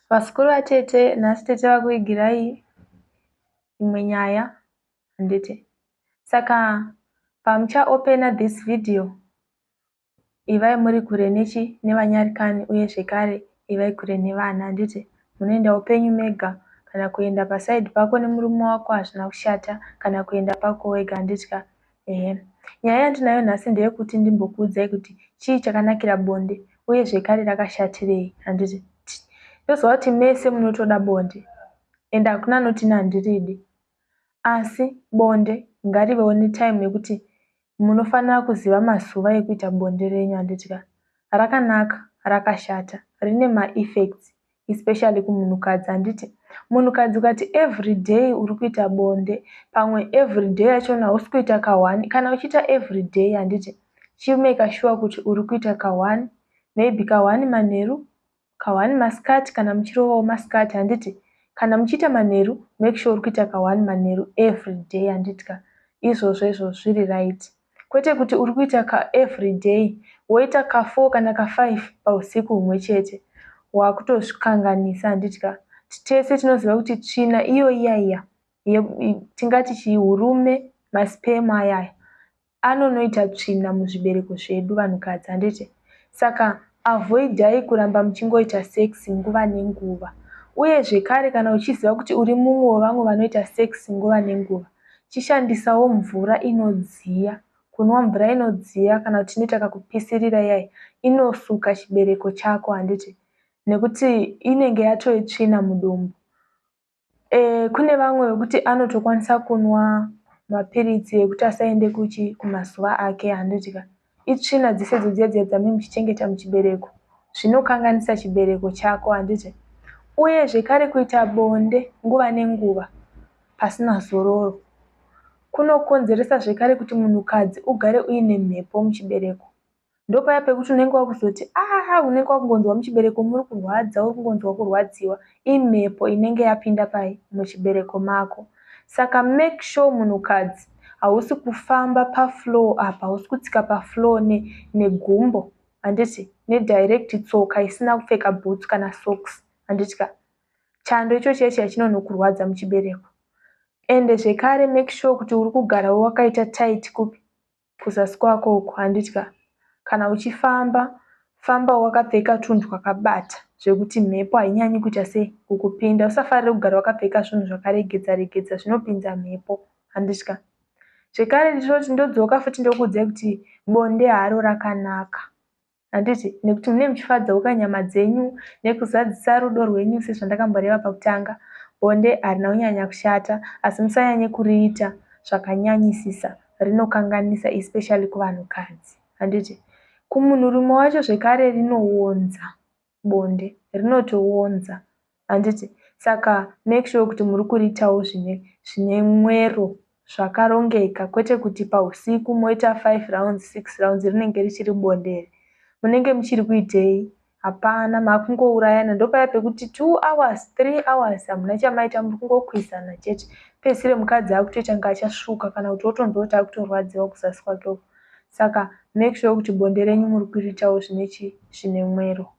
Vazukuru vatete, nhasi tete vakuvigirai imwe nyaya handiti. Saka pamuchaopena this video ivai muri kure nechi nevanyarikani uye zvekare ivai kure nevana handiti. Munoendawo penyu mega kana kuenda paside pako nemurume wako hazvina kushata kana kuenda pako wega handiti ka. Ehe. Nyaya yandinayo nhasi ndeyekuti ndimbokuudzai kuti chii chakanakira bonde uye zvekare rakashatirei handiti. Ndoziva kuti mese munotoda bonde and hakuna anoti ini handiridi. Asi bonde ngarivewo netime yekuti munofanira kuziva mazuva ekuita bonde renyu handiti ka. Rakanaka, rakashata, rine maeffects especially kumunhukadzi handiti. Munhukadzi ukati everyday uri kuita bonde pamwe everyday yachona hausi kuita ka1 kana uchiita everyday handiti chimeka sure kuti uri kuita ka1 maybe ka1 manheru ka1 masikati kana muchirovawo masikati handiti kana muchiita manheru make sure uri kuita ka1 manheru everyday handiti ka izvozvo izvozvo zviri right kwete kuti uri kuita kaeveryday woita ka4 kana ka5 pausiku humwe chete wakutozvikanganisa handiti ka tese tinoziva kuti tsvina iyo iya iya tingati chihurume masperm ayaya anonoita tsvina muzvibereko zvedu vanhukadzi handiti saka avoidai kuramba muchingoita sex nguva nenguva uye zvekare kana uchiziva kuti uri mumwe wevamwe vanoita sex nguva nenguva chishandisawo mvura inodziya kunwa mvura inodziya kana kuti inoita kakupisirira iyai inosuka chibereko chako handiti nekuti inenge yatove tsvina mudumbu. Kune vamwe vekuti anotokwanisa kunwa mapiritsi ekuti asaende kumazuva ake handiti ka. Itsvina dzese dziya dziya dzamunenge muchichengeta muchibereko zvinokanganisa chibereko chako handiti. Uye zvekare kuita bonde nguva nenguva pasina zororo kunokonzeresa zvekare kuti munhukadzi ugare uine mhepo muchibereko. Ndopaya pekuti unenge wakuzoti aa unenge wakungonzwa muchibereko muri kurwadza uri kungonzwa kurwadziwa. Imhepo inenge yapinda pai muchibereko mako. Saka make sure munhukadzi hausi kufamba pafloor apa hausi kutsika pafloor negumbo handiti nedirect tsoka isina kupfeka bhutsu kana socks handiti ka. Chando ichocho chiya chinonokurwadza muchibereko. Ende zvekare make sure kuti uri kugarawo wakaita tight kupi kuzasi kwako uku handiti ka. Kana uchifamba famba wakapfeka tunhu twakabata zvekuti mhepo hainyanyi kuita sei kukupinda. Usafarire kugara wakapfeka zvinhu zvakaregedza regedza zvinopinza mhepo handiti ka. Zvekare ndodzoka futi ndokuudzai kuti bonde haro rakanaka handiti nekuti munenge muchifadzawo kanyama dzenyu nekuzadzisa rudo rwenyu sezvandakamboreva pakutanga. Bonde harina kunyanya kushata asi musanyanye kuriita zvakanyanyisisa rinokanganisa especially kuvanhukadzi handiti. Kumunhurume wacho zvekare rinoonza bonde rinotoonza handiti. Saka make sure kuti muri kuriitawo zvine mwero zvakarongeka kwete kuti pausiku moita 5 rounds 6 rounds rinenge richiri bonde here. Munenge muchiri kuitei? Hapana makungourayana ndopaya pekuti 2 hours 3 hours hamuna chamaita muri kungokwizana chete. Pedzisire mukadzi akutoita kunge achasvuuka kana kuti wotonzwa kuti akutorwadziwa kuzasi kwake uko. Saka make sure kuti bonde renyu muri kuriitawo zvine mwero.